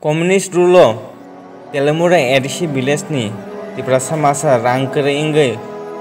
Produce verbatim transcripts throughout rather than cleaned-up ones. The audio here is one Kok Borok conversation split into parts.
Communist rule-o Telemura A D C village-ni Tiprasa masa rang kwrwi wngwi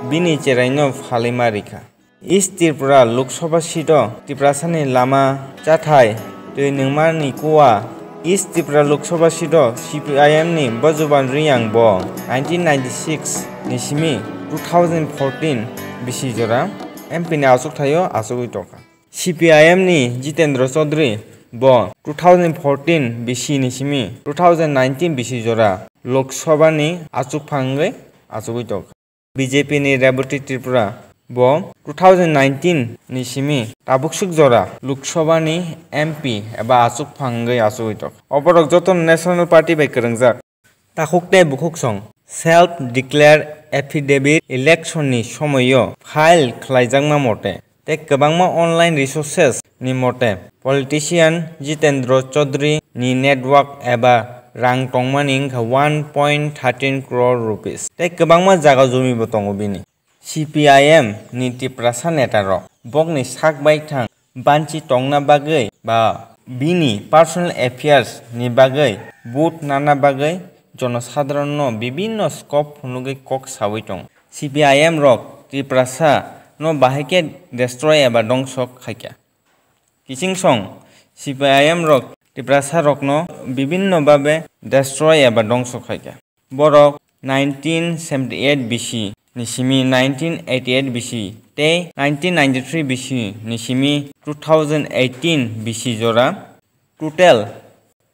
bini cheraino phalwi ma rikha. East Tripura Lok Sabha seat-o Tiprasani lama chathai twi nungmani kua. East Tripura Lok Sabha seat-o C P I M-ni Bajuban Reang bo nineteen ninety-six ni simi two thousand fourteen bisi jora M P-ni achukthai-o achugwi tongkha. C P I M-ni Jitendra Chaudhary bo two thousand fourteen bisi ni simi two thousand nineteen bisi jora Lok Sabha-ni achukphang wngwi achugwi tongkha. B J P-ni Rebati Tripura bo two thousand nineteen ni simi tabuksuk jora Lok Sabha-ni M P eba achukphang wngwi achugwi tongkha. Oborok jotono National Party bai kwrwngjak. Takhuk tei bukhuk song self declare affidavit election ni somoio file khlaijakma mote tei kwbangma online resources ni mote politician Jitendra Chaudhary ni network eba rang tongmani wngkha one point thirteen crore rupees tei kwbangma jaga jumi bo tongo bini. C P I M ni Tiprasa neta rok bokni sak baithang banchi tongna bagwi ba bini personal affairs ni bagwi vote nana bagwi jonosadharon no bibinno scope phunugwi kok sawi tong. C P I M rok Tiprasa no bahai khe destroy eba dongso khaikha. Kiching song C P I M rok Tiprasa rokno bibinno babe destroy eba dongso khaikha. Borok nineteen seventy-eight B C ni simi nineteen eighty-eight B C tei nineteen ninety-three B C ni simi two thousand eighteen B C jora total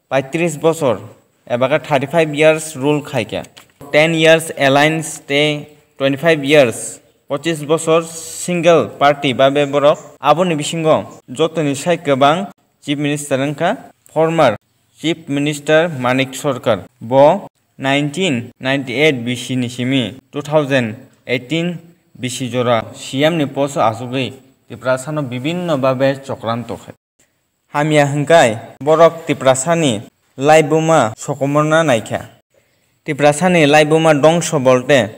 paitris bosor eba khe thirty-five years rule khaikha. Ten years alliance tei twenty-five years, pochis bosor single party babe borok. Aboni bisingo jotoni sai kwbang Chief Minister wngkha former Chief Minister Manik Sarkar. Bo nineteen ninety-eight B C ni simi two thousand eighteen B C jora C M ni post o achugwi Tiprasano bibinno babe chokranto khai. Hamya hwnkhe borok Tiprasani laibuma sokomorna naikha. Tiprasani laibuma dongso bolte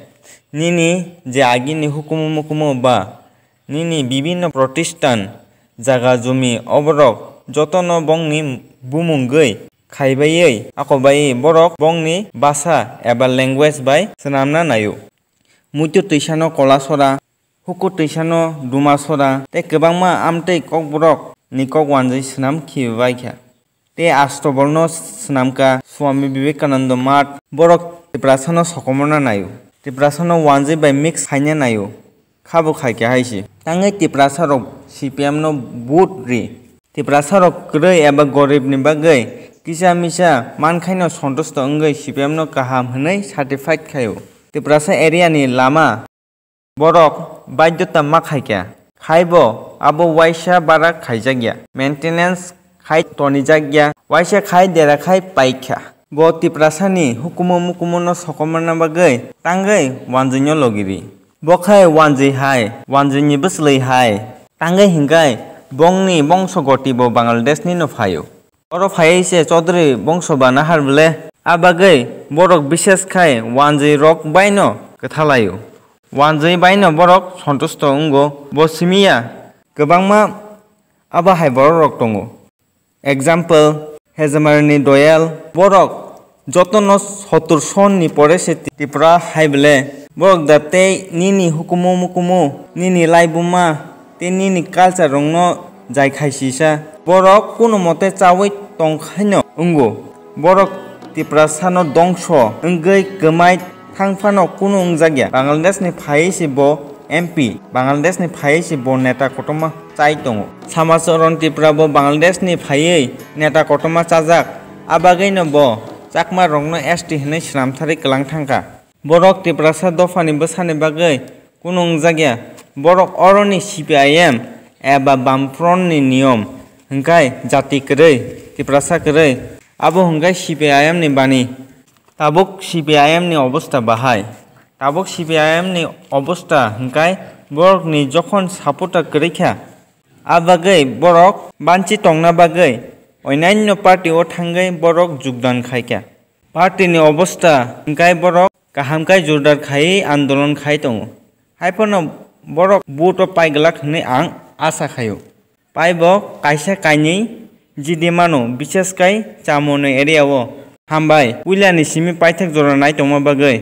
nini je agini hukumu mukumu ba nini bibinno protistan, jaga jumi oborok jotono bongni bumungwi khaibaiwi akobaiwi borok bongni basa eba language bai swnamna naio. Muitu twisano kolasora, huku twisano dumasora tei kwbangma amtwi kokborok ni kok wanjwi swnam khibibaikha. Tei astobolno swnamkha Swami Vivekananda Math. Borok Tiprasano sokomorna naio. Tiprasano wanjwi bai mix khaina naio. Khabo khaikha hai se. Tangwi Tiprasarok C P M no vote ri. Tiprasarok kwrwi eba goribni bagwi kisa misa mankhaino sontusto wngwi C P M no kaham hwnwi certified khaio. Tiprasa area ni lama borok baidyota ma khaikha. Khaibo abo waisa bara khaijakya. Maintenance khai tonijakya. Waisa khai dera khai paikha. Bo Tiprasani hukumu mukumu no sokomorna bagwi tangwi wanjwino logiri. Bo khai wanjwi hai, wanjwini bwslwi hai. Tangwi hinkhai bongni bongso goti bo Bangladesh ni no phaio. Oro phaiwi se Chaudhary bongso ba nahar bwle. A bagwi borok bishes khai wanjwi rok bai no kwthalaio. Wanjwi bai no borok sontusto wngo. Bo simi ya kwbangma abo hai borok rok tongo. Example, Hejamarini Doyal, borok jotono sottur son ni pore se Tripura hai bwle, borok da tei nini hukumu mukumu, nini laibuma tei nini culture rokno jai khaisisa. Borok kunu mote chawi tongkhaino wngo. Borok Tiprasano dongso wngwi kwmai thang phano kunu wngjakya. Bangladesh ni phaiwi se bo M P, Bangladesh ni phaiwi se bo neta kotorma chai tongo. Samacharan Tripura bo Bangladesh ni phaiwi neta kotorma chajak, a bagwino bo Chakma rokno S T hwnwi swnamtharwi kwlang thangkha. Borok Tiprasa dophani bwsani bagwi kunu wngjakya. Borok oroni C P I M eba Bamfront ni niyom hwnkhe jati kwrwi, Tiprasa kwrwi, abo hwnkhe C P I M ni bani. Tabuk C P I M ni obosta bahai. Tabuk C P I M ni obosta hwnkhe borokni jokhon supporter kwrwi kha, a bagwi borok banchi tongna bagwi oinanyo party o thangwi borok jogdan khai kha. Party ni obosta hwnkhe borok kaham khe jordar khaiwi andolon khai tongo. Haiphano borok vote o pai glak hwnwi ang asa khaio. Paibo kaisa kainwi jidi mano, bises kai Chamoni area o. Hambai, puila ni simi paithak jora naitongma bagwi.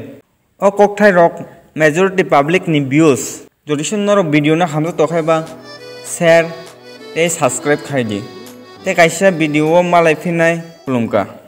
O kokthai rok majority public ni views. Jodi se norok video no hamjak tokhai ba share tei subscribe khai di. Tei kaisa video o malai phinai khulumkha.